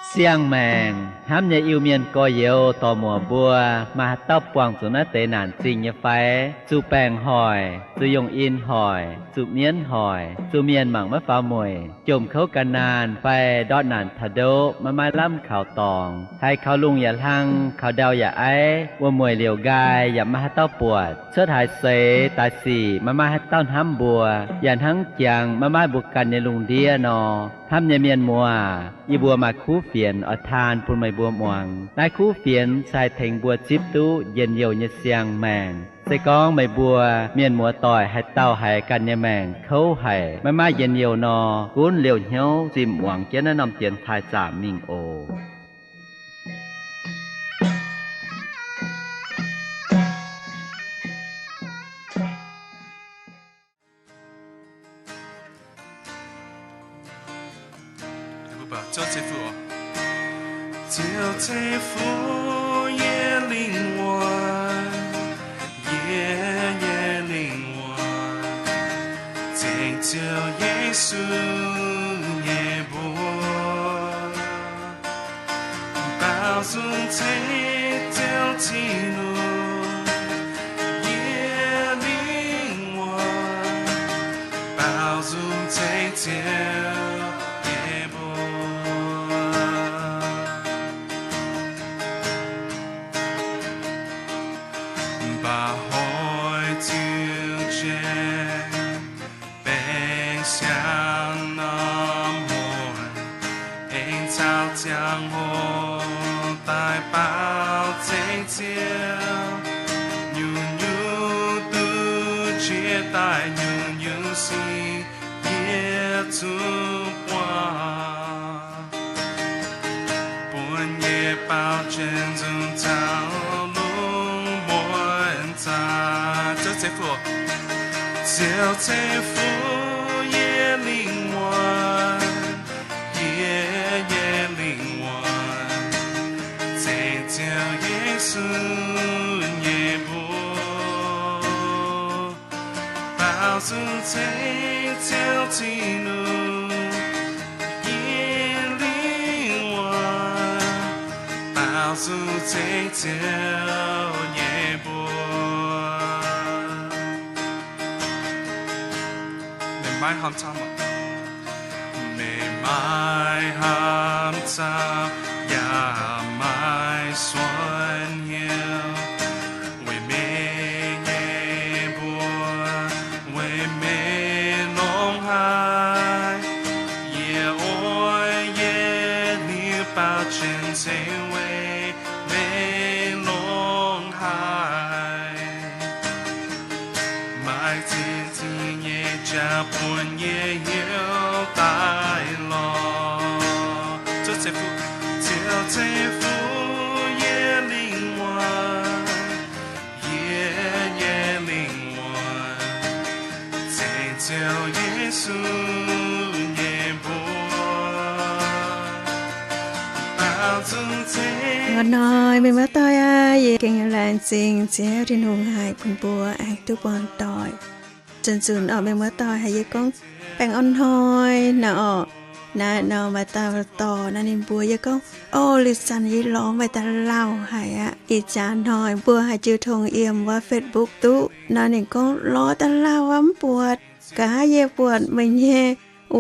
Siang-maengc hnamv nyei Iu-Mienh gorx-youz dorc-muoc mbuo, maaih haaix dauh buangh zuqc naaiv deix naanc zingh nyei fai? Zuqc baengc hoic, zuqc yungh in hoic, zuqc mienv hoic, zuqc mienh mangc maiv faaux mueic, jomc kouv ga'naanh fai ndortv naanc taux ndoqv maiv maaih lamh kaux dorngx, haiz kaux lungh yaac hlang, kaux ndau yaac aiv, wuom-mueic liouc nqaai yaac maiv maaih haaix dauh buatc, cuotv haaix seix daaih sic maiv maaih haaix dauh hnamv mbuo, yaac hnangv jangx maiv maaih mbuo ganh nyei lungh ndiev nor. Hnamv nyei mienh muoz, yie mbuo maaih kuv fienx oix taan bun meih mbuo muangx. Naaiv kuv fienx se haih tengx mbuo zipv duqv njien-youh nyei siang-maengc. Se gorngv meih mbuo mienh muoz-doic haaix dauh haiz ganh nyei maengc kouv haic, maiv maaih njien-youh nor, gunv liouh hnyouv zimh muangx jienv naaiv norm dienx taaih zaamc mingh oc. Ziouv ceix fuqv yie lingh wuonh, yie nyei lingh wuonh ceng Ziouv Yesu nyei mbuox. Baaux nzung ceix Ziouv Tin-Hungh, yie lingh wuonh baaux nzung ceix Ziouv nyei mbuox. Mba'hnoi ziux jiex baeng siang norm muonz, aengx caux ziangh hoc daaih baaux ceix Ziouv. Nyungc-nyungc duqv jiex daaih, nyungc-nyungc sic yie zuqc buangh. Bun yie baaux jienv nzung caux lungh muonz zaah. Ziouv ceix fuqv, Ziouv ceix fuqv yie lingh wuonh, yie nyei lingh wuonh ceng Ziouv Yesu nyei mbuox. Baaux nzung ceix Ziouv Tin-Hungh, yie lingh wuonh baaux nzung ceix Ziouv nyei mbuox. Meih maiv hnamv camv, meih maiv hnamv camv yaac maiv suonx hnyouv. Weic meih nyei mbuox, weic meih longx haic, yie oix yietc liuz baaux jienv ceix weic meih longx haic. Maaih zinh zinh nyei jaax bun yie hnyouv daaih lorz. Ziouv ceix fuqv, Ziouv ceix fuqv yie lingh wuonh, yie nyei lingh wuonh ceng Ziouv Yesu nyei mbuox. Hnoi-hnoi mienh muoz-doic aac, yie gengh laengz zingh Ziouv Tin-Hungh haic bun mbuo aengx duqv buangh doic. Zanc-zanc orqc, mienh muoz-doic haiz yie gorngv baengh orn hnoi nor orqc, naaiv nor maaih dauh dorh naaiv ninh mbuox yie gorngv, O, liuz zanc yie lorz meih daaih lauh haic aqv. Ih jaax hnoi mbuo haiz jiu tong yiem wuov Facebook duqv nor, ninh gorngv, Lorz daaih lauh aqv, mv buatc. Nqa'haav yie buatc meih nyei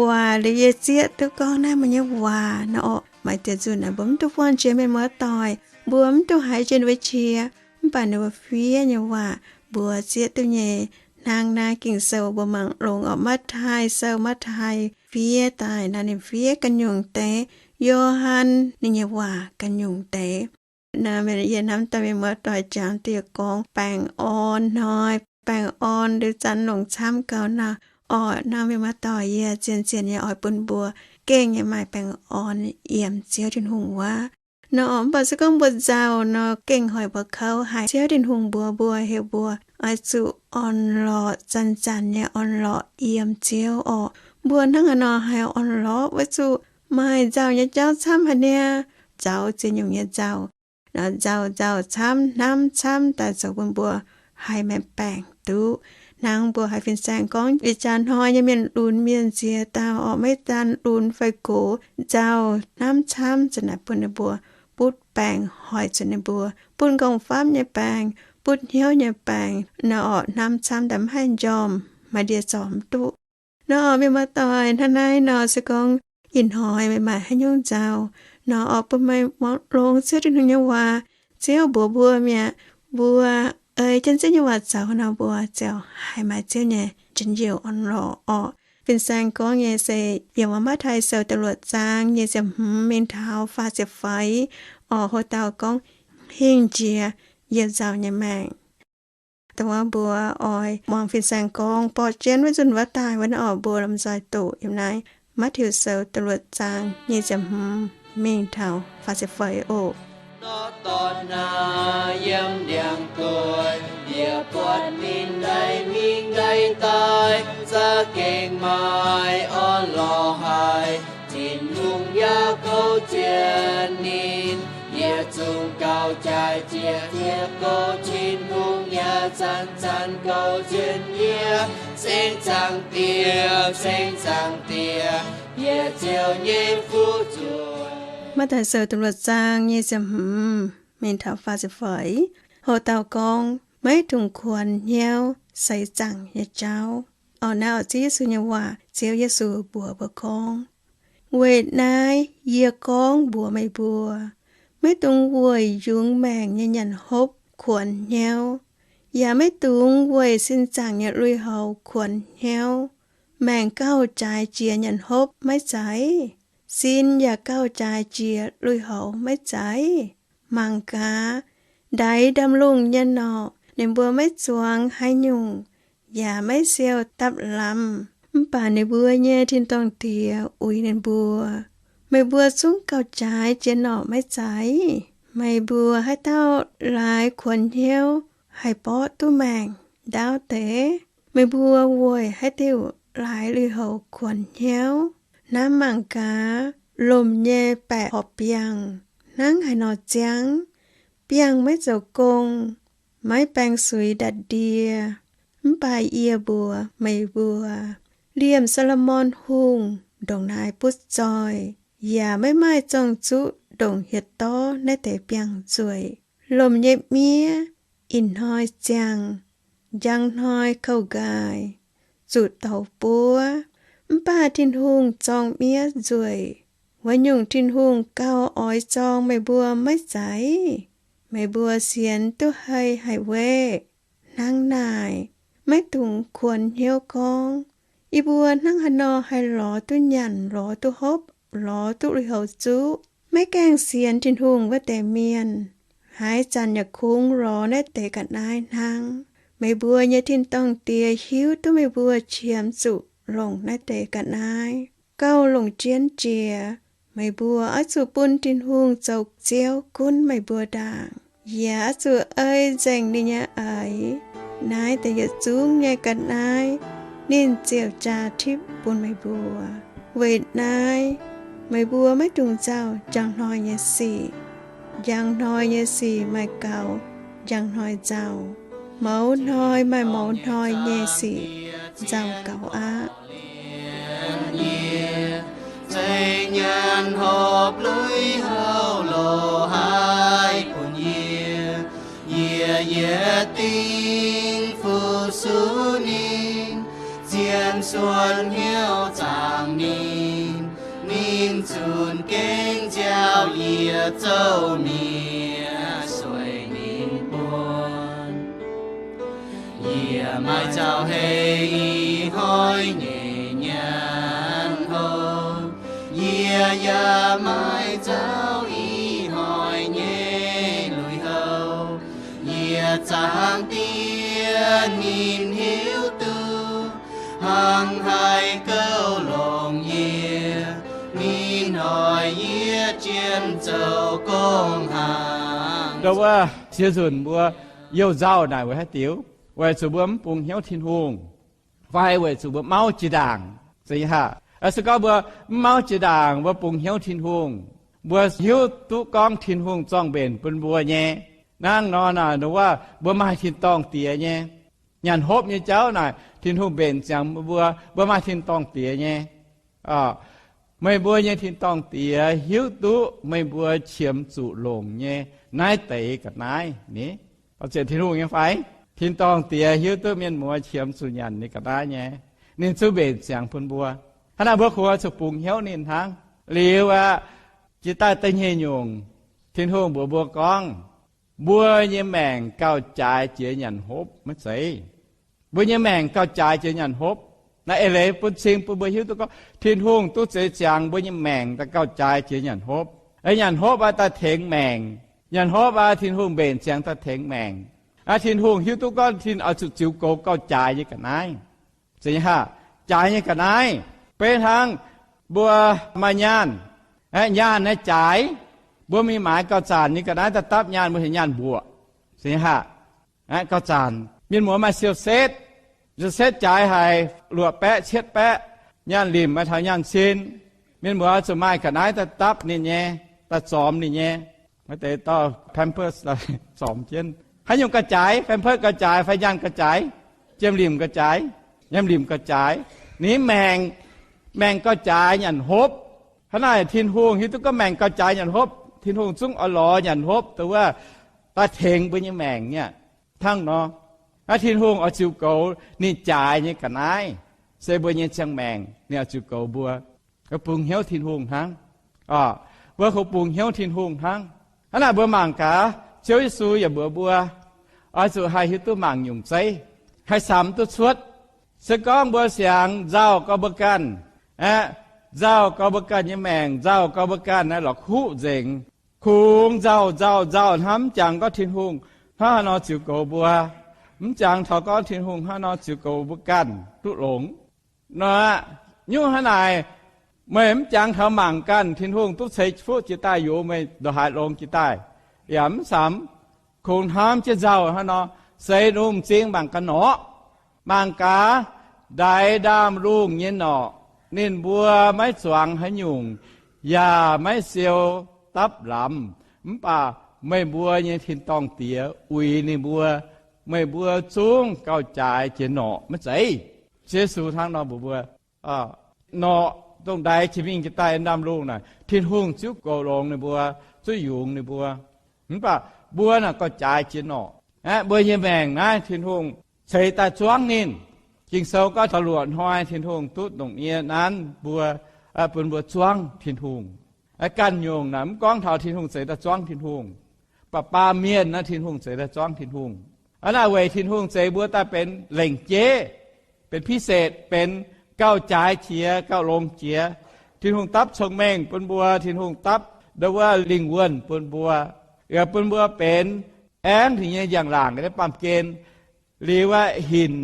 waac liuz yie zieqv duqv gorngv naaiv meih nyei waac nor orqc. Maaih deix nzunc naaic mbuo mv duqv buangh jiex mienh muoz-doic, mbuo mv duqv haiz jiex ninh mbuo qiex, mv baac ninh mbuo fiev nyei waac mbuo zieqv duqv nyei. Hnangv naaiv Ging-Sou mbuo mangc longx orqc, Matv^taai Sou, Matv^taai fiev daaih naaiv ninh fiev ganh nyungc deix, Yo^han ninh nyei waac ganh nyungc deix. Naaiv yie hnamv daaih mienh muoz-doic jangx diuh gorngv baengh orn hnoi, baengh orn liuz zanc longc camv gauh nor. Orqc, hnangv mienh muoz-doic yie zien-zien nyei oix bun mbuo gengh nyei maaih baengh orn yiem Ziouv Tin-Hungh wuov. Nor orqc, mv baac se gorngv mbuo nzauh nor gengh hoic mbuo kouv haic. Ziouv Tin-Hungh mbuox mbuo, heuc mbuo oix zuqc orn-lorqc, zanc-zanc nyei orn-lorqc yiem Ziouv orqc. Mbuo hnangv haaix nor haih orn-lorqc? Weic zuqc maaih nzauh nyei jauv camv haic niaa. Nzauh ziex nyungc nyei nzauh. Nzauh, nzauh camv, hnamv camv daaih zoux bun mbuo haih maengx baengc duqv. Hnangv mbuo haiz fin-saeng gorngv, ih jaax hnoi nyei mienh lunx mienh nziex dauh orqc, maiv daan lunx fai gox, nzauh hnamv camv, za'naaic bun ninh mbuo butv baengc hoic zuqc ninh mbuo, butv nqorngv-famv nyei baengc, butv hnyouv nyei baengc nor orqc, hnamv camv daaih mv haih njormh, maaih ndie-zorc mv duqv. Nor orqc, mienh muoz-doic, hnangv naaiv nor se gorngv ih hnoi meih maaih haaix nyungc nzauh nor orqc, bun meih muangx longx Ziouv Tin-Hungh nyei waac. Ziouv mbuox mbuo mi'aqv, mbuo ei jienv Ziouv nyei waac zoux nor, mbuo ziouc haih maaih Ziouv nyei njien-youh orn-lorqc orqc. Fin-saeng gorngv nyei se yiem wuov Matv^taai Sou da'luoqc zaang nyic ziepc hmz mingh taux faah ziepc feix orqc, hoc dauh gorngv, hingh jiex yiem nzauh nyei maengc. Dongh wuov mbuo oix muangx fin-saeng gorngv borqv jienv wuov nzunc wuov daaih wuov nor orqc, mbuo lomh nzoih doqc yiem naaiv Matv^taai Sou da'luoqc zaang nyic ziepc hmz mingh taux faah ziepc feix oc. Nor dorn naaic yiem ndiangx-doic, yie buatc ninh ndaix mingh ndaix daaih, za'gengh maaih orn-lorqc haic. Tin-Hungh yaac kouv jienv ninh. Yietc zungv gauh jaaix jiex, jiex gox, Tin-Hungh yaac zanc-zanc kouv jienv yie. Sengx zaangc Diex, Sengx zaangc Diex, yie Ziouv nyei fu'jueiv. Matv^taai Sou da'luoqc zaang nyic ziepc hmz mingh taux faah ziepc feix. Hoc dauh gorngv, maiv dungx kuonx hnyouv seix zaangc nyei jauv. Orqc, naaiv orqc, Ziouv Yesu nyei waac. Ziouv Yesu mbuox mbuo gorngv, weic naaiv yie gorngv mbuox meih mbuo, maiv dungx weic yungz maengc nyei nyanc hopv kuonx hnyouv, yaac maiv dungx weic sin zaangc nyei lui-houx kuonx hnyouv. Maengc gauh jaaix jiex nyanc hopv maiv zeiz? Sin yaac gauh jaaix jiex lui-houx maiv zeiz? Mangc gaax, ndaix ndaamv-lungh nyei norqc ninh mbuo maiv zuangx haaix nyungc, yaac maiv siou dapv lamz, mv baac ninh mbuo nyei tin-dorngh Diex uix ninh mbuo. Meih mbuo zungv gauh jaaix jiex norqc maiv zeiz? Meih mbuo haaix dauh laaix kuonx hnyouv haih borqv duqv maengc ndaauv deix? Meih mbuo weic haaix diuc laaix lui-houx kuonx hnyouv? Hnamv mangc gaax, lomc nyei baeqc horpc biangh hnangv haaix nor ziangv. Biangh maiv zoux gong, maiv baeng suix ndatc ndie. Mv baac yie mbuox meih mbuo, liemh Saa^lo^morn Hungh ndongc naaiv butv zoih, yaac maiv maaih zorng-zuqv ndongc hieh dorv naaiv deix biangh nzueic. Lomc nyei miev ih hnoi ziangh, njang hnoi kouv nqaaih, zuqc douz buov. Mv baac Tin-Hungh zorng miev nzueic. Wuov nyungc Tin-Hungh gauh oix zorng meih mbuo maiv zeiz? Meih mbuo sienx duqv hei haic weqv. Hnangv naaic, maiv dungx kuonx hnyouv gorngv, yie mbuo hnangv haaix nor haih lorz duqv nyanc, lorz duqv hopv, lorz duqv lui-houx zuqv? Maiv gaengh sienx Tin-Hungh wuov deix mienh, haaix zanc yaac kungx lorz naaiv deix ga'naaiv hnangv. Meih mbuo nyei tin-dorngh Diex hiuv duqv meih mbuo qiemx zuqc longc naaiv deix ga'naaiv. Gauh longc jienv jiex, meih mbuo oix zuqc bun Tin-Hungh zoux Ziouv gunv meih mbuo ndaangc, yaac oix zuqc ei nzengc ninh nyei eix. Naaiv deix yietc zungv nyei ga'naaiv ninh ziouc jaa tipv bun meih mbuo. Weic naaiv, meih mbuo maiv dungx nzauh njang hnoi nyei sic. Njang hnoi nyei sic maaih gaux njang hnoi nzauh. Mouz hnoi maaih mouz hnoi nyei sic nzauh gaux aqv. Zeiv nyanc horpc lui-houx loz-hnoi bun yie, yie yietc dingc fu-sux ninh, zien suonc hnyouv zaangc ninh. Ninh zunc gengh nziaaux yie zouv miev sueih ninh buonc. Yie maaih zaux hei ih hnoi nyei nyanc houv, yie yaac maaih zaux ih hnoi nyei lui-houx. Yie Zaangc Diex ninh hiuv duqv, hnangv haaix gouv longc yie, ninh hoic yie jienv zoux gong hnaangx. Ndau wuov, siex nzunc mbuo youh nzauh naaic weic haaix diuc? Weic zuqc mbuo mv bungx hnyouv Tin-Hungh, fai weic zuqc mbuo mauv jiex ndaangc? Zeiz haac, se gorngv mbuo mv mauv jiex ndaangc, mbuo bungx hnyouv Tin-Hungh, mbuo hiuv duqv gorngv Tin-Hungh zorng-mbenc bun mbuo nyei. Hnangv nor naaic, ndau wuov, mbuo maaih tin-dorngh Diex nyei. Nyanc hopv nyei jauv naaic, Tin-Hungh mbenc ziangx mbuo, mbuo maaih tin-dorngh Diex nyei. Meih mbuo nyei tin-dorngh Diex hiuv duqv meih mbuo qiemx zuqc longc nyei naaiv deix ga'naaiv ni. Ziouc Tin-Hungh nyei fai? Tin-dorngh Diex hiuv duqv mienh muoz qiemx zuqc nyanc nyei ga'naaiv nyei, ninh zungv mbenc ziangx bun mbuo. Hnangv naaic mbuo kungx oix zuqc bungx hnyouv ninh hnangv. Liuz aqv, jiex daaih da'nyeic nyungc, Tin-Hungh mbuox mbuo gorngv, mbuo nyei maengc gauh jaaix jiex nyanc hopv maiv zeiz. Mbuo nyei maengc gauh jaaix jiex nyanc hopv. Naaiv eix leiz bun cing bun mbuo hiuv duqv gorngv Tin-Hungh duqv zeix ziangx mbuo nyei maengc daaih gauh jaaix jiex nyanc hopv. Nyanc hopv aqv, daaih tengx maengc. Nyanc hopv aqv, Tin-Hungh mbenc ziangx daaih tengx maengc. Aqv, Tin-Hungh hiuv duqv gorngv ninh oix zuqc ziux goux gauh jaaix nyei ga'naaiv. Zeiz nyei haah? Jaaix nyei ga'naaiv, beiv hnangv mbuo maaih nyaanh, nyaanh naaiv jaaix, mbuo mingh maaiz gauh zanc nyei ga'naaiv daaih dapv nyaanh, mbuo heuc nyaanh mbuoqc. Zeiz nyei haah? Gauh zanc mienh muoz maaih siou setv, siou setv jaaix haic, luoqc baeqv cietv baeqv, nyaanh limc maaih taux nyaanh cin. Mienh muoz zuqc maaih ga'naaiv daaih dapv ninh nyei, daaih zormx ninh nyei. Maaih deix dorh Pampers daaih zormx jienv. Haaix nyungc gauh jaaix? Pampers gauh jaaix fai nyaanh gauh jaaix? Jiem limc gauh jaaix, nyaanh limc gauh jaaix. Ninh maengc, maengc gauh jaaix nyanc hopv. Hnangv naaic Tin-Hungh hiuv duqv gorngv maengc gauh jaaix nyanc hopv, Tin-Hungh zungv oix lorz nyanc hopv dongh wuov daaih tengx mbuo nyei maengc nyei. Hnangv nor, naaiv Tin-Hungh oix ziux goux ninh jaaix nyei ga'naaiv, se mbuo nyei ziangh maengc ninh oix ziux goux mbuo. Bungx hnyouv Tin-Hungh hnangv. Mbuo kungx bungx hnyouv Tin-Hungh hnangv. Hnangv naaic mbuo mangc gaax, Ziouv Yesu yaac mbuox mbuo, oix zuqc haih hiuv duqv mangc nyungc zeiv, haih samx duqv cuotv. Se gorngv mbuo siangx nzauh gau mbuo ganh, aeqv, nzauh gau mbuo ganh nyei maengc, nzauh gau mbuo ganh naaiv lorqc kuqv nzengc. Kungx nzauh nzauh nzauh hnangv, mv jangx gorngv Tin-Hungh hnangv haaix nor ziux goux mbuo, mv jangx taux gorngv Tin-Hungh hnangv nor ziux goux mbuo ganh duqv longx. Nor aqv, nyungc hnangv naaic, meih mv jangx taux mangc ganh Tin-Hungh duqv ceix fuqv jiex daaih yungz meih ndongc haaix longx jiex daaih, yaac mv samx. Kungx hnamv jienv nzauh hnangv nor, seix nungh m'zing mangc gaax norqc, mangc gaax ndaix ndaamv-lungh nyei norqc, ninh mbuo maiv zuangx haaix nyungc, yaac maiv siou dapv lamz. Mv baac meih mbuo nyei tin-dorngh Diex uix ninh mbuo, meih mbuo zungv gauh jaaix jiex norqc maiv zeiz? Yesu hnangv nor mbuox mbuo. Norqc dongh ndaix jiex mingh jiex daaih ndaamv-lungh naaic, Tin-Hungh ziouc goux longx ninh mbuo, ziouc yungz ninh mbuo. Mv baac mbuo naaic gauh jaaix jiex norqc. Aeqv, mbuo nyei maengc naaiv Tin-Hungh ceix daaih zuangv ninh. Ging-Sou gorngv taux luoqc hnoi Tin-Hungh duqv ndongc nyie nanv mbuo, bun mbuo zuangv Tin-Hungh. Ganh nyungc naaic mv gorngv taux Tin-Hungh zeix daaih zuangv Tin-Hungh, baac baamh mienh naaiv Tin-Hungh zeix daaih zuangv Tin-Hungh. Hnangv naaic weic Tin-Hungh zeix mbuo daaih benx lengc jeiv, benx พิเศษ, benx gauh jaaix jiex, gauh longx jiex. Tin-Hungh dapv cong-mengh bun mbuo, Tin-Hungh dapv ndau wuov lingh wuonh bun mbuo, yaac bun mbuo benx aengv ninh nyei njang-laangc naaiv baamh gen, liuz aqv, hinc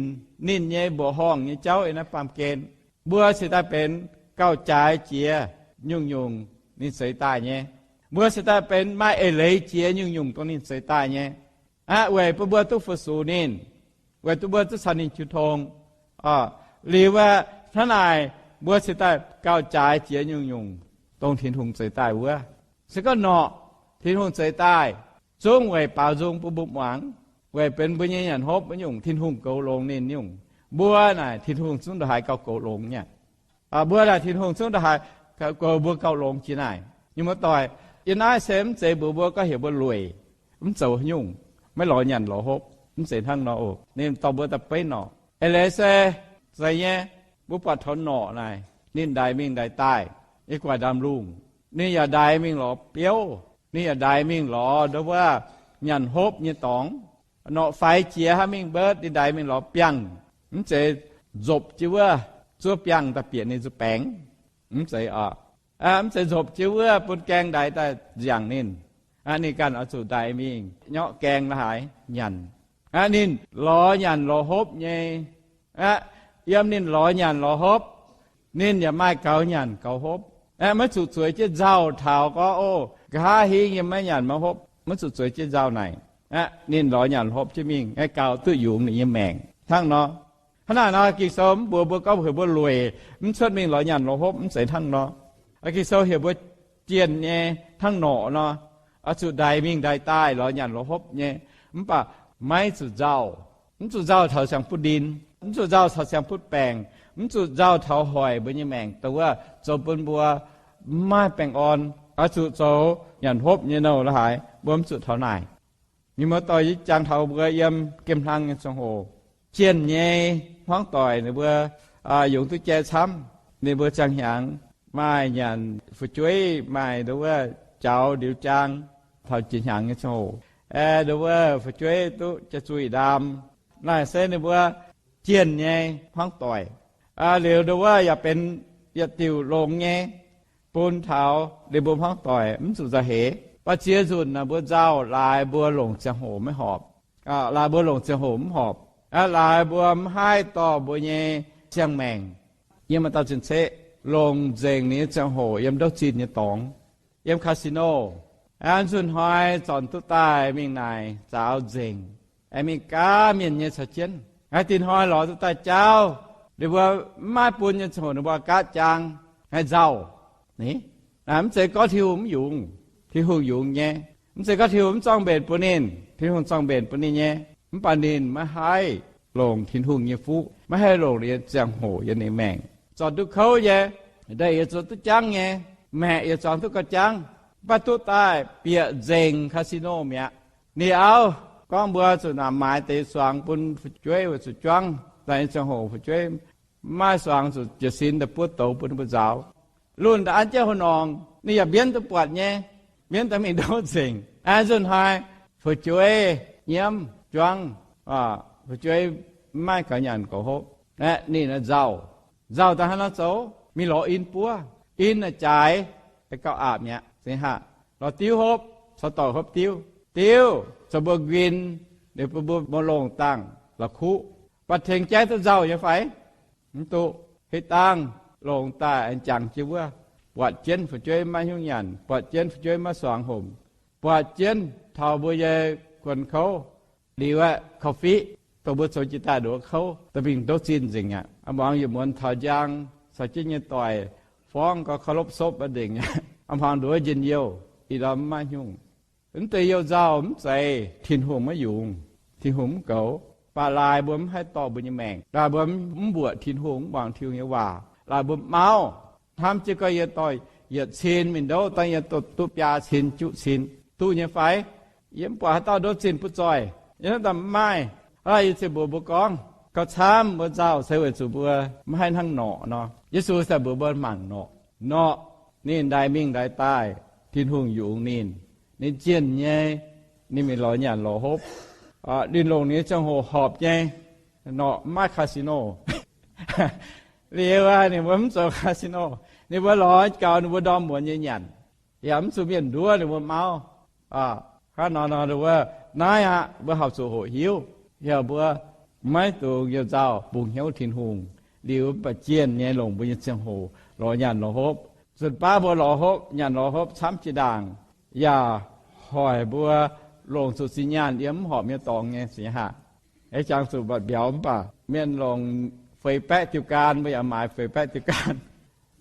ninh nyei mbuoqc horngh nyei jauv yiem naaiv baamh gen. Mbuo cingx daaih benx gauh jaaix jiex nyungc-nyungc ninh zeix daaih nyei. Mbuo cingx daaih benx maaih eix leiz jiex nyungc-nyungc dongh ninh zeix daaih nyei. Aqv, weic bun mbuo duqv fu-sux ninh, weic duqv mbuo duqv caux ninh jiu tong. Liuz aqv, hnangv naaic mbuo cingx daaih gauh jaaix jiex nyungc-nyungc dongh Tin-Hungh zeix daaih wuov. Se gorngv norqc Tin-Hungh zeix daaih, zungv weic baaux nzung bun mbuo muangx, weic benx mbuo nyei nyanc hopv wuov nyungc, Tin-Hungh goux longx ninh nyungc. Mbuo naaic Tin-Hungh zungv ndongc haaix gauh goux longx nyei. Mbuo naaic Tin-Hungh zungv ndongc haaix goux mbuo gauh longx jiex naaic. Nyungc muoz-doic, yiem naaiv se mv zeiz mbuox mbuo gorngv heuc mbuo lueic, mv zoux nyungc, maiv lorz nyanc lorz hopv, mv zeiz hnangv nor oc. Ninh dorh mbuo daaih beiv norqc. Eix leiz se, zeiz nyei, mbuo buatc taux norqc naaic, ninh ndaix mingh ndaix daaih, yiem gu'nguaaic ndaamv-lungh. Ninh yaac ndaix mingh lorz biouv, ninh yaac ndaix mingh lorz ndau wuov nyanc hopv nyei dorngx. Norqc faix jiex hnangv mingh mbuotv, ninh ndaix mingh lorz biangh. Mv zeiz nzopc jienv wuov zuov biangh daaih bieqc ninh nzuih baengx. Mv zeiz oc. Mv zeiz nzopc jienv wuov bun gaeng ndaix daaih nziangc ninh. Ninh ganh oix zuqc ndaix mingh nyorqv gaeng la'haaix nyanc. Ninh lorz nyanc lorz hopv nyei. Yiem ninh lorz nyanc lorz hopv, ninh yaac maaih gaux nyanc gaux hopv. Maiv zuqc zueiz jienv nzauh taux gorngv, o, nqa'haav hingv yie maiv nyanc maiv hopv. Maiv zuqc zueiz jienv nzauh naaic. Ninh lorz nyanc lorz hopv jienv mingh, gaux duqv yungz ninh nyei maengc hnangv nor. Hnangv naaic nor, Ging-Sou mv mbuox mbuo gorngv heuc mbuo lueic, mv cuotv mingh lorz nyanc lorz hopv, mv zeiz hnangv nor. Ging-Sou heuc mbuo jienh nyei hnangv norqc nor, oix zuqc ndaix mingh ndaix daaih lorz nyanc lorz hopv nyei, mv baac maiv zuqc nzauh. Mv zuqc nzauh taux siang-butv ndin, mv zuqc nzauh taux siang-butv baengc, mv zuqc nzauh taux hoic mbuo nyei maengc, dongh wuov zoux bun mbuo mv maaih baengh orn. Oix zuqc zoux nyanc hopv nyei nouh la'haaix, mbuo mv zuqc taux naaic. Mienh muoz-doic, yie jangx taux mbuo yiem gemh hlang nyei ziangh hoc, jienh nyei hmuangv doic ninh mbuo yungz duqv jai camv. Ninh mbuo ziangh hnyangx maaih nyanc fu'jueiv, maaih nduov wuov jaux ndiux jaang taux jiex hnyangx nyei ziangh hoc, nduov wuov fu'jueiv duqv jai zuih ndaam. Naaiv se ninh mbuo jienh nyei hmuangv doic. Liuz nduov wuov yaac benx yietc diuc longx nyei bun taux ninh mbuo hmuangv doic mv zuqc nzauh heix. Mv baac ziex nzunc naaic mbuo nzauh laaix mbuo longc ziangh hoc maiv horpc. Laaix mbuo longc ziangh hoc mv horpc. Laaix mbuo mv haih dorh mbuo nyei ziangh maengc. Yiem maaih dauh zinh ceqv longc nzengc ninh nyei ziangh hoc yiem ndouv zinh nyei dorngx, yiem casino. Aa, nzunc hnoi zornc duqv daaih mingh naaic zaaux nzengc, aengx mingh gaav mienh nyei caux jienv. Aa, dinh hnoi lorz duqv daaih jauv, ninh mbuo mv maaih bun nyei ziangh hoc ninh mbuo gaatv jaang, haih nzauh. Ni, mv zeiz gorngv Tin-Hungh mv yungz. Tin-Hungh yungz nyei. Mv zeiz gorngv Tin-Hungh mv zorng-mbenc bun ninh. Tin-Hungh zorng-mbenc bun ninh nyei. Mv baac ninh maiv haih longc Tin-Hungh nyei fuqv, maiv haih longc ninh nyei ziangh hoc yiem ninh maengc. Zornc duqv kouv nyei, ndeic yaac zuqc duqv jangv nyei, maeqc yaac zuangx duqv gauh jangv, mv baac duqv daaih bieqc nzengc casino mi'aqv. Ninh auv gorngv mbuo zuqc naaic maaiz deix suangx bun fu'jueiv weic zuqc juangv daaih nyei ziangh hoc fu'jueiv mv maaih suangx, zuqc jiez sin daaih buov douz bun ninh mbuo nzaaux. Lunx daaih an jienv haaix norngx ninh yaac mbienv duqv buatc nyei, mbienv daaih mingh ndouv nzengc. Aa, nzunc hnoi fu'jueiv nyiemv juangv, fu'jueiv mv maaih gaux nyanc gaux hopv. Aeqv, ninh nzauh. Nzauh daaih hnangv naaiv zoux, mingh lorz in buov. In naaic jaaix, gauh aapc mi'aqv. Zingh haac lorz diuv hopv, caux doic hopv diuv. Diuv zoux mbuo nquin, ninh bun mbuo muoz-longh dangh la'kuqv. Mv baac tengx jaiv duqv nzauh nyei fai? Mv duqv. Hitv dangh longx daaih aengx jangx jienv wuov, buatc jienv fu'jueiv maiv hnyungv nyanc, buatc jienv fu'jueiv maiv suangx homc, buatc jienv taux mbuo nyei guon kouv, liuz aeqv, korv-fiqv dongh mbuo zoux jiex daaih nduov kouv daaih mingh ndouv zinh nzengc aqv. A'muangx yietc muonz taux njang caux jienv nyei doic forngv gauh เคารพศพ maiv nzengc aqv. A'muangx nduov njien-youh, ih ndorm mv maaih hnyungv. Mv deix youh nzauh mv zeiz Tin-Hungh maiv yungz, Tin-Hungh mv goux, mv baac laaix mbuo mv haih dorh mbuo nyei maengc, laaix mbuo mv mbuoqc Tin-Hungh, mv muangx Tin-Hungh nyei waac, laaix mbuo mauv hnamv jienv gorngv yie dorh yietc cin mingh ndouv, dangh yie duqv biaa cin juqv cin, duqv nyei fai? Yie mv buatc haaix dauh ndouv zinh butv zoih. Yie hnamv daaih mv maaih. Hnangv naaic yie ziouc mbuox mbuo gorngv, gauh camv mbuo nzauh se weic zuqc mbuo maiv haih hnangv norqc nor. Yesu se mbuox mbuo mangc norqc. Norqc, ninh ndaix mingh ndaix daaih, Tin-Hungh yungz ninh. Ninh jienh nyei, ninh mingh lorz nyanc lorz hopv. Ninh longc ninh nyei ziangh hoc horpc nyei. Norqc mv maaih casino. Liuz ninh mbuo mv zoux casino, ninh mbuo lorz gaux ninh mbuo ndorm muonz nyei nyanc, yaac mv zuqc mienh nduov ninh mbuo mauv. Hnangv nor nor wuov, naaiv aqv mbuo horpc zuqc hoqc hiuv, heuc mbuo maiv dungx youh nzauh, bungx hnyouv Tin-Hungh. Liuz mv baac jienh nyei longc mbuo nyei ziangh hoc lorz nyanc lorz hopv. Nzunc baav mbuo lorz hopv, nyanc lorz hopv camv jiex ndaangc, yaac hoic mbuo longc zuqc zinh nyaanh yiem mv horpc nyei dorngx nyei sic haac. Jangx zuqc mbatc mbiauz mv baac mienh longc feix baeqv diuh gaan, mbuo yaac maaiz feix baeqv diuh gaan.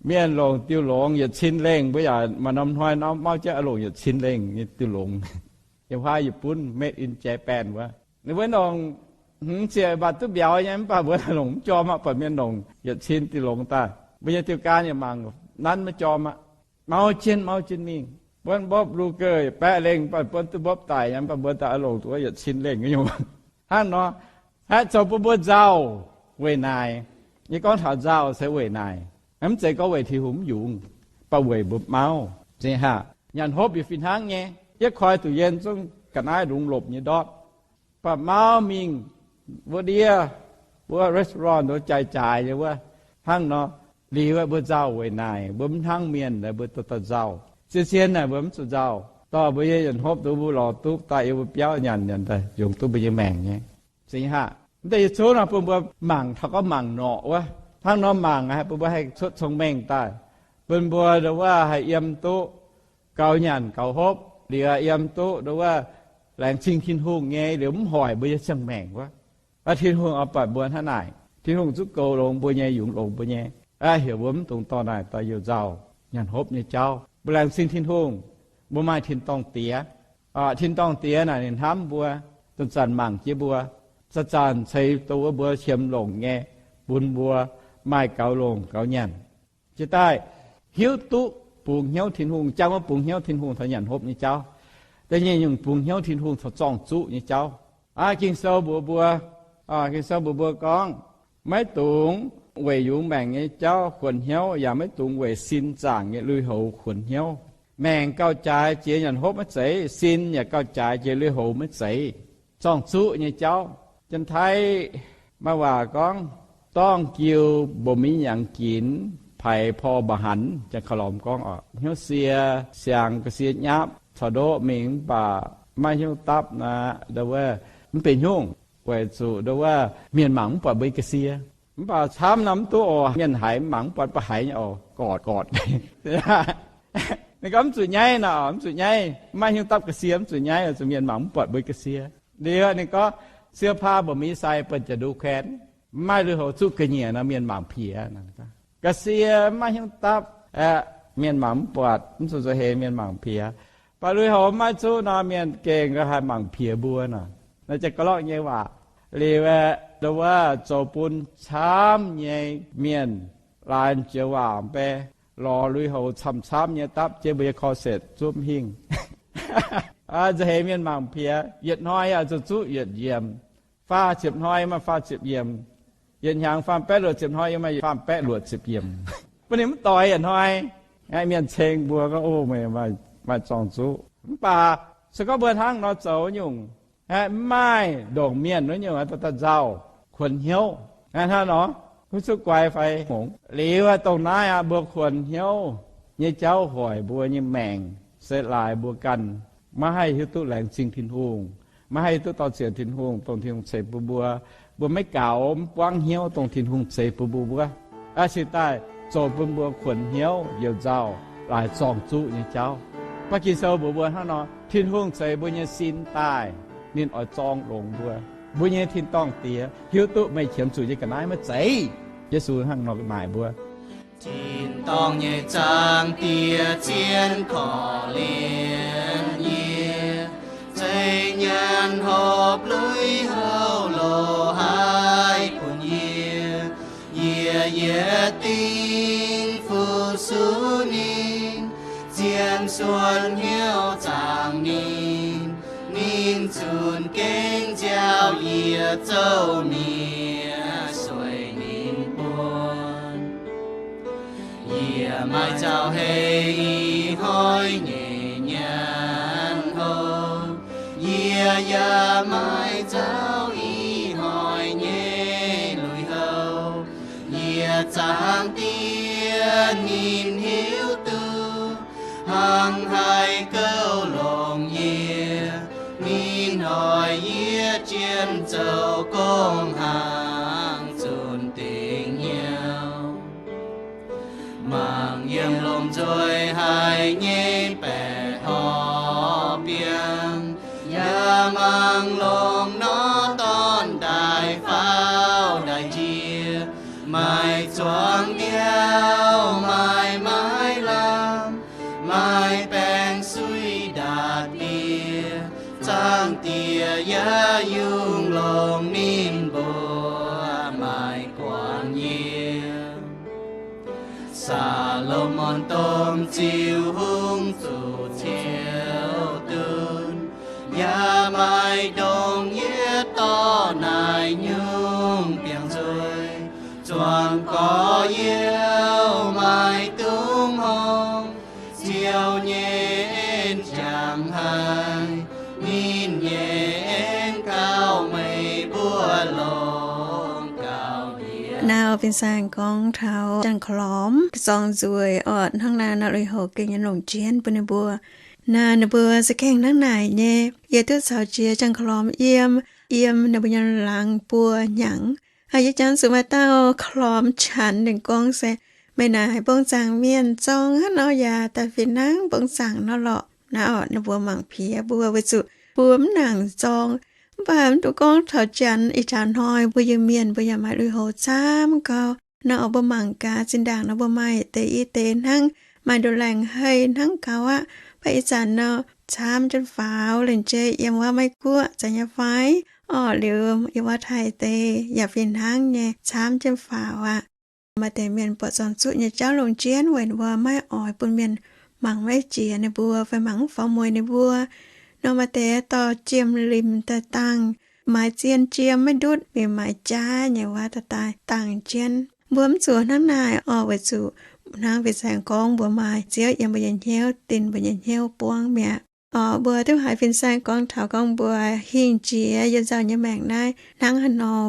Mienh longc diuh longx yietc cin lengh, mbuo yaac maaih norm hnoi norm mauv jienv longc yietc cin lengh nyei diuh longx. Yiem huaav yietc bunv made in Japan wuov, ninh mbuo longc hmz ziepc mbatc duqv mbiauz nyei, mv baac mbuo longc mv jorm aqv. Buatc mienh longc yietc cin diuh longx daaih, mbuo nyei diuh gaan yaac mangc nanv maiv jorm aqv. Mauv jienv mauv jienv mingh. Buonv mbopv lu geh baeqv lengh, mv baac buonv duqv mbopv daic nyei, mv baac mbuo daaih longc duqv yietc cin lengh nyei. Hnangv nor, haih zoux bun mbuo nzauh weic naaic. Yie gorngv taux nzauh se weic naaic, mv zeiz gorngv weic Tin-Hungh mv yungz, mv baac weic mbuo mauv. Zingh haac nyanc hopv yaac fih hnangv nyei. Yietv koi duqv yien zungv ga'naaiv lungz lopc nyei ndortv, mv baac mauv mingh wuov ndiev, wuov restaurant nduov jaaix-jaaix nyei wuov. Hnangv nor, liuz mbuo nzauh weic naaic, mbuo mv hnangv mienh, mbuo dorh daaih nzauh. Zien-zien naaic mbuo mv zuqc nzauh. Dorh mbuo nyei nyanc hopv duqv mbuo lorz duqv daaih yiem mbuo biauv nyanc, nyanc daaih yungz duqv mbuo nyei maengc nyei. Zingh haac, mv deix yietc zungv nor bun mbuo mangc taux gorngv mangc norqc wuov. Hnangv nor mangc haih bun mbuo haih cuotv cong-mengh daaih, bun mbuo nduov wuov haih yiem duqv gaux nyanc gaux hopv, liuz yiem duqv nduov wuov laengz zingh Tin-Hungh nyei, liuz mv hoic mbuo nyei ziangh maengc wuov. Aa, Tin-Hungh oix buatc mbuo hnangv naaic. Tin-Hungh zungv goux longx mbuo nyei, yungz longx mbuo nyei. Aa, heuc mbuo mv dungx dorh naaic daaih youh nzauh nyanc hopv nyei jauv. Mbuo laengz zingh Tin-Hungh, mbuo maaih tin-dorngh Diex. Tin-dorngh Diex naaic ninh hnamv mbuo, dongh zanc mangc jienv mbuo. Zanc-zanc ceix dongh wuov mbuo qiemx longc nyei, bun mbuo maaih gaux longc gaux nyanc. Jiex daaih hiuv duqv bungx hnyouv Tin-Hungh, jangv wuov bungx hnyouv Tin-Hungh taux nyanc hopv nyei jauv. Da'nyeic nyungc bungx hnyouv Tin-Hungh taux zorng-zuqv nyei jauv. Aa, Ging-Sou mbuox mbuo, Ging-Sou mbuox mbuo gorngv, maiv dungx weic yungz maengc nyei jauv kuonx hnyouv, yaac maiv dungx weic sin zaangc nyei lui-houx kuonx hnyouv. Maengc gauh jaaix jiex nyanc hopv maiv zeiz, sin yaac gauh jaaix jiex lui-houx maiv zeiz. Zorng-zuqv nyei jauv. Janx-Taiv maaih waac gorngv, dorngh jiu mba'mi'aqv ginx, paaix porv mba'hanx. Janx-Kaux-Lormx gorngv, hnyouv sie siangx ga'sie nyapv, caux ndoqv mingh mv baac maiv hnyouv dapv naaic, ndo wuov mv benx hnyouv, weic zuqc ndo wuov mienh mangc mv buatc mbuo nyei ga'sie. Mv baac camv nor mv duqv oc, mienh haiz mv mangc mv buatc mbuo haiz nyei oc, gortc gortc. Ninh gorngv mv zuqc nyaiv nor, mv zuqc nyaiv, maiv hnyouv dapv ga'sie mv zuqc nyaiv, zuqc mienh mangc mv buatc mbuo nyei ga'sie. Liuz ninh gorngv, เสื้อผ้าบ่มีใส่ เปิ้นจะดูแคลน. Mv maaih lui-houx zuqv ga'nyiec nor mienh mangc piex. Ga'sie maiv hnyouv dapv aeqv, mienh mangc mv buatc, mv zuqc nza'heix mienh mangc piex. Mv baac lui-houx maiv zuqv nor mienh gengh haih mangc piex mbuo nor. Naaiv Janx-Kaux-Lormx nyei waac. Liuz aeqv, ndo wuov zoux bun camv nyei mienh laaix jiex waac mv bei, lorz lui-houx camv-camv nyei dapv jienv mbuo nyei corset zuov mv hingh. Nza'heix mienh mangc piex, yietc hnoi yaac zuqc zuqv yietc yiemc, faah ziepc hnoi maaih faah ziepc yiemc, yietc hnyangx faam baeqv luoqc ziepc hnoi yiem maaih faam baeqv luoqc ziepc yiemc. Bun ninh mv doix yietc hnoi. Mienh ceng mbuo gorngv, o, meih maaih zorng-zuqv. Mv baac se gorngv mbuo hnangv nor zoux nyungc, mv maaih ndongc mienh wuov nyungc daaih nzauh kuonx hnyouv. Hnangv nor, mv zuqc guai fai hngongx. Liuz dongh naaiv aqv, mbuo kuonx hnyouv nyei jauv hoic mbuo nyei maengc se laaix mbuo ganh maiv haih hiuv duqv laengz zingh Tin-Hungh, maiv haih hiuv duqv dorh ziec Tin-Hungh, dongh Tin-Hungh ceix bun mbuo. Mbuo maiv gaux, mv buangv hnyouv dongh Tin-Hungh ceix bun mbuo wuov. Aa, cingx daaih zoux bun mbuo kuonx hnyouv youc nzauh laaix zorng-zuqv nyei jauv. Mv baac Ging-Sou mbuox mbuo hnangv nor, Tin-Hungh ceix mbuo nyei sin daaih, ninh oix zorng longx mbuo. Mbuo nyei tin-dorngh Diex hiuv duqv meih qiemx zuqc nyei ga'naaiv maiv zeiz. Yesu hnangv nor naaic mbuo. Tin-dorngh nyei Zaangc Diex zien korv-lienh yie, ceix nyanc hopv lui-houx loz-hnoi bun yie. Yie yietc dingc fu-sux ninh, zien suonc hnyouv zaangc ninh. Ninh zunc gengh nziaaux yie zouv nie sueih ninh buonc. Yie maaih zaux heix ih hnoi nyei nyanc hopv. Yie yaac maaih zaux ih hnoi nyei lui-houx. Yie Zaangc Diex ninh hiuv duqv, hnangv haaix gouv longx yie. Ninh hoic yie jienv zoux gong-hnangv zunc dingc hnyouv. Mangc yiem lomh nzoih haic nyei baeqc horqc biangh, yaac mangc longc nor dorn daaih faaux daaih njiec. Maaih zuangx ndiauv, maaih maiv lamh, maaih baengc suiv ndaatv ndie. Zaangc Diex yaac yungh longc ninh mbuo maaih guangc yie. Saa^lo^morn domh ziux hungh zuqc ciouv dunv, yaac maaih ndongc yietv dorh naaic nyungc biangh nzuih. Zuangx gorx-youz maaih dungz horngh, Ziouv nyei en jangx haic. Ninh nyei en gauh meih mbuo longc gauh yietc. Naaiv fin-saeng gorngv taux Janx-Korv-Lormx zorng nzueic orqc, hnangv naaiv nor lui-houx gengh nyei longc jienv bun ninh mbuo. Naaiv ninh mbuo za'gengh hnangv naaic nyei. Yie duqv caux jiex Janx-Korv-Lormx yiem, yiem ninh mbuo nyei laangz buo hnyangx. Aa, yie jangx zuqc maaih dauh korv-lormx qanx ninh gorngv se, meih naaic mbong zaangc mienh zorng hnangv nor yaac daaih fih hnangv mbong zaangc nor lorqc. Naaiv orqc, ninh mbuo mangc piex mbuo weic zuqc mbuo mv nangc zorng. Mv baac mv dungx gorngv taux Janx, ih jaax hnoi mbuo Iu-Mienh mbuo yaac maaih lui-houx camv gau. Naaiv orqc, mbuo mangc gaax zinh ndaangc nor mbuo maaih deix i deix hnangv, maaih nduqc laengc hei hnangv gaux aqv. Mv baac ih zanc nor camv jienv faaux, lengc jeiv yiem wuov Meiv-Guoqv zanc nyei fai Orqc, liuz yie wuov taaih deix yaac fih hnangv nyei camv jienv faaux aqv. Maaih deix mienh buatc zorng-zuqv nyei jauv longc jienv weic ninh mbuo maiv oix bun mienh mangc maiv jiex ninh mbuo fai mangc mv faaux mueiz ninh mbuo. Nor maaih deix dorh jiem limc daaih dangh, maaiz zien jiem maiv ndutv, mingh maaiz jaav nyei wuov daaih dangh jienv. Mbuo mv zuqc hnangv naaic orqc, weic zuqc hnangv fin-saeng gorngv mbuo maaih Ziouv yiem mbuo nyei hnyouv, dinh mbuo nyei hnyouv buangv mi'aqv. Orqc, mbuo duqv haiz fin-saeng gorngv taux gorngv mbuo hingh jiex yiem nzauh nyei maengc naaiv hnangv haaix nor.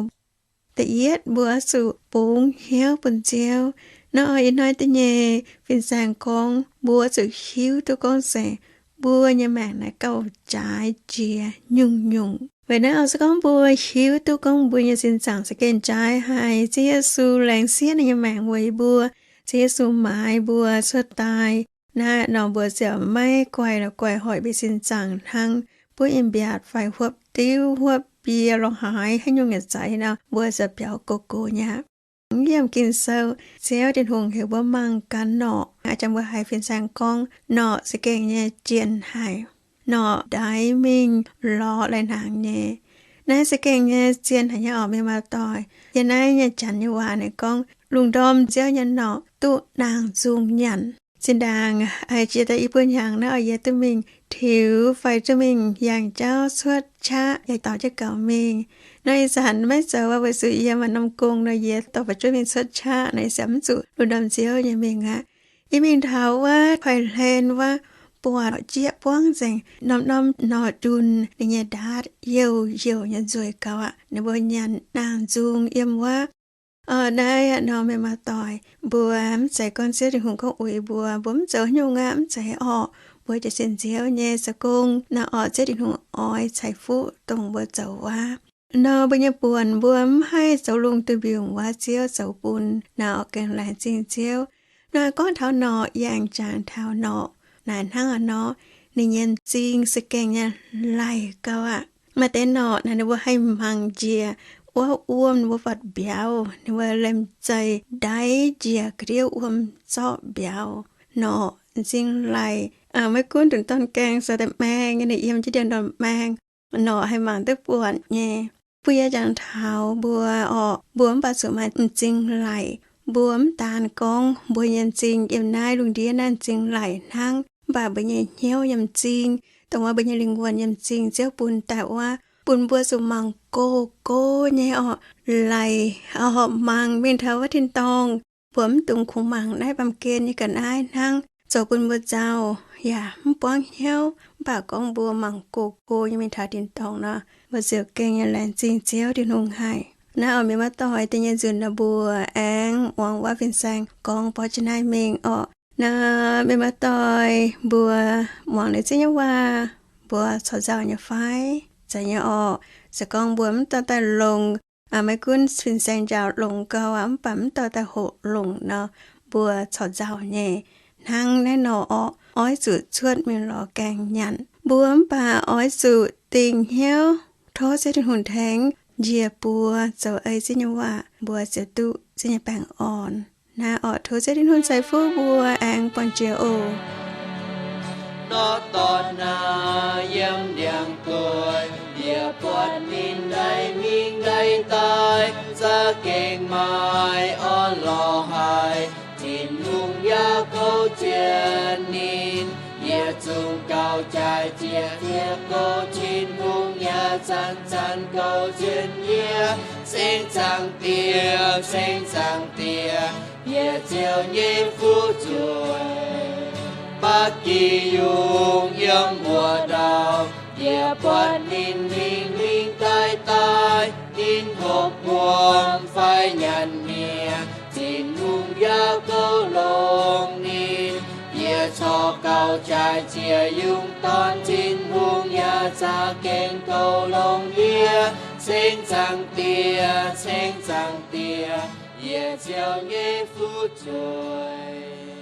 Da'yietv, mbuo zuqc bungx hnyouv bun Ziouv. Naaiv oix ih hnoi da'nyeic fin-saeng gorngv mbuo zuqc hiuv duqv gorngv se mbuo nyei maengc naaiv gauh jaaix jiex nyungc-nyungc. Weic naaiv oix se gorngv mbuo hiuv duqv gorngv mbuo nyei sin zaangc za'gengh jaaix haic. Ziouv Yesu laengz siev ninh nyei maengc weic mbuo. Ziouv Yesu maaiz mbuo cuotv daaih naaiv nor mbuo ziouc maiv guaih la'guaih hoic mbuo sin zaangc hnangv buov in-mbiaatc fai huopv diuv huopv bie lorz haaix haaix nyungc yietc za'eix nor mbuo ziouc biaux gox gox nyei aqv. Yiem Ging-Sou, Ziouv Tin-Hungh heuc mbuo mangc gaax norqc. A'jang mbuo haiz fin-saeng gorngv norqc za'gengh nyei jienh haic. Norqc ndaix mingh lorz lai-hnaangx nyei. Naaiv za'gengh nyei zien haic nyei orqc, mienh muoz-doic. Yiem naaiv nyei janx nyei waac naaiv gorngv lungh ndorm Ziouv nyei norqc duqv naang-nzung nyanc. Zinh ndaangc jiex daaih i buo hnyangx naaiv oix yie duqv mingh tiux fai duqv mingh yangh jauv cuotv qaqv yaac dorh jienv gaux mingh. Nor ih zanc maiv zoux aqv, weic zuqc yie maaih norm gong nor yie dorh fu'jueiv mingh cuotv qaqv nor, ih zanc mv zuqc lungh ndorm Ziouv nyei mingh aqv. Yie mingh taux wuov kuaih hlen wuov, buatc jieqv buangv nzengc, norm-norm norqc junh ninh nyei ndaatv youh youh nyei nzueic gaux aqv. Ninh mbuo nyanc naang-nzung yiem wuov. Naaiv aqv nor, mienh muoz-doic, mbuo mv zeiz gorngv Ziouv Tin-Hungh gorngv uix mbuo, mbuo mv zoux haaix nyungc aqv, mv zeiz orqc. Mbuo jiex sienx Ziouv nyei zoux gong nor orqc, Ziouv Tin-Hungh oix ceix fuqv dongh mbuo zoux wuov. Nor mbuo nyei buonc mbuo mv haih zoux lungh duih mbiungc wuov, Ziouv zoux bun nor orqc, gengh laengz zingh Ziouv. Nor gorngv taux norqc, yie aengx jangx taux norqc naaic hnangv aqv nor, ninh nyei m'zing se gengh nyei laic gau aqv. Maaih deix norqc naaic ninh mbuo haih mangc njiec wuov wuom ninh mbuo fatv mbiauz, ninh mbuo liemh zeih ndaix njiec ga'ndiev wuom zorqv mbiauz. Norqc m'zing laic, maiv gunv ndongc dorn gaeng zoux daaih maeng nyei, ninh yiem jienv ndiev ndorm maeng, norqc haih mangc duqv buatc nyei. Bun yie jangx taux mbuo orqc, mbuo mv baac zuqc maaih m'zing laic. Mbuo mv daan gorngv mbuo nyei m'zing yiem naaiv lungh ndiev naaiv m'zing laic hnangv, mv baac mbuo nyei hnyouv nyei m'zing, dongh wuov mbuo nyei lingh wuonh nyei m'zing, Ziouv bun daaih wuov, bun mbuo zuqc mangc gox gox nyei orqc, laic horpc mangc mingh taux wuov tin-dorngh. Mbuo mv dungx kungx mangc naaiv baamh gen nyei ga'naaiv hnangv, zoux bun mbuo nzauh yaac mv buangv hnyouv. Mv baac gorngv mbuo mangc gox gox nyei mingh taux tin-dorngh nor, mbuo ziouc gengh nyei laengz zingh Ziouv Tin-Hungh haic. Naaiv oix mienh muoz-doic da'nyeic nzunc nor mbuo aengx muangx waac fin-saeng gorngv borqv jienv naaiv mingh orqc. Naaiv mienh muoz-doic mbuo muangx liuz Ziouv nyei waac, mbuo corc nzauh nyei fai? Zeiz nyei orqc. Se gorngv mbuo mv dorh daaih longc, maiv gunv fin-saeng njaaux longx gau aqv, mv baac mv dorh daaih hoqc longc nor, mbuo corc nzauh nyei. Hnangv naaiv nor orqc, oix zuqc cuotv mingh lorz gaengh nyanc. Mbuo mv baac oix zuqc dingh hnyouv tov Ziouv Tin-Hungh tengx njiec buoz zoux ei Ziouv nyei waac, mbuo ziouc duqv Ziouv nyei baengh orn. Naaiv orqc, tov Ziouv Tin-Hungh ceix fuqv mbuo aengx buangh jiex oc. Nor dorn naaiv yiem ndiangx-dueiv, yie buatc ninh ndaix mingh ndaix daaih, za'gengh maaih orn-lorqc haic. Tin-Hungh yaac goux jienv ninh. Yie zungv gauh jaaix jiex, yie goux Tin-Hungh yaac zanc zanc goux jienv yie. Ceng Zaangc Diex, Ceng Zaangc Diex, yie Ziouv nyei fu'jueiv. Ba'gi yungz yiem wuov ndau, yie buatc ninh mingh mingh daaih daaih. Ninh hopv wuom fai nyanc mienh, Tin-Hungh yaac goux longx ninh. Yie corc gauh jaaix jiex yungz dorn, Tin-Hungh yaac za'gengh goux longx yie. Ceng Zaangc Diex, Ceng Zaangc Diex, yie Ziouv nyei fu'jueiv.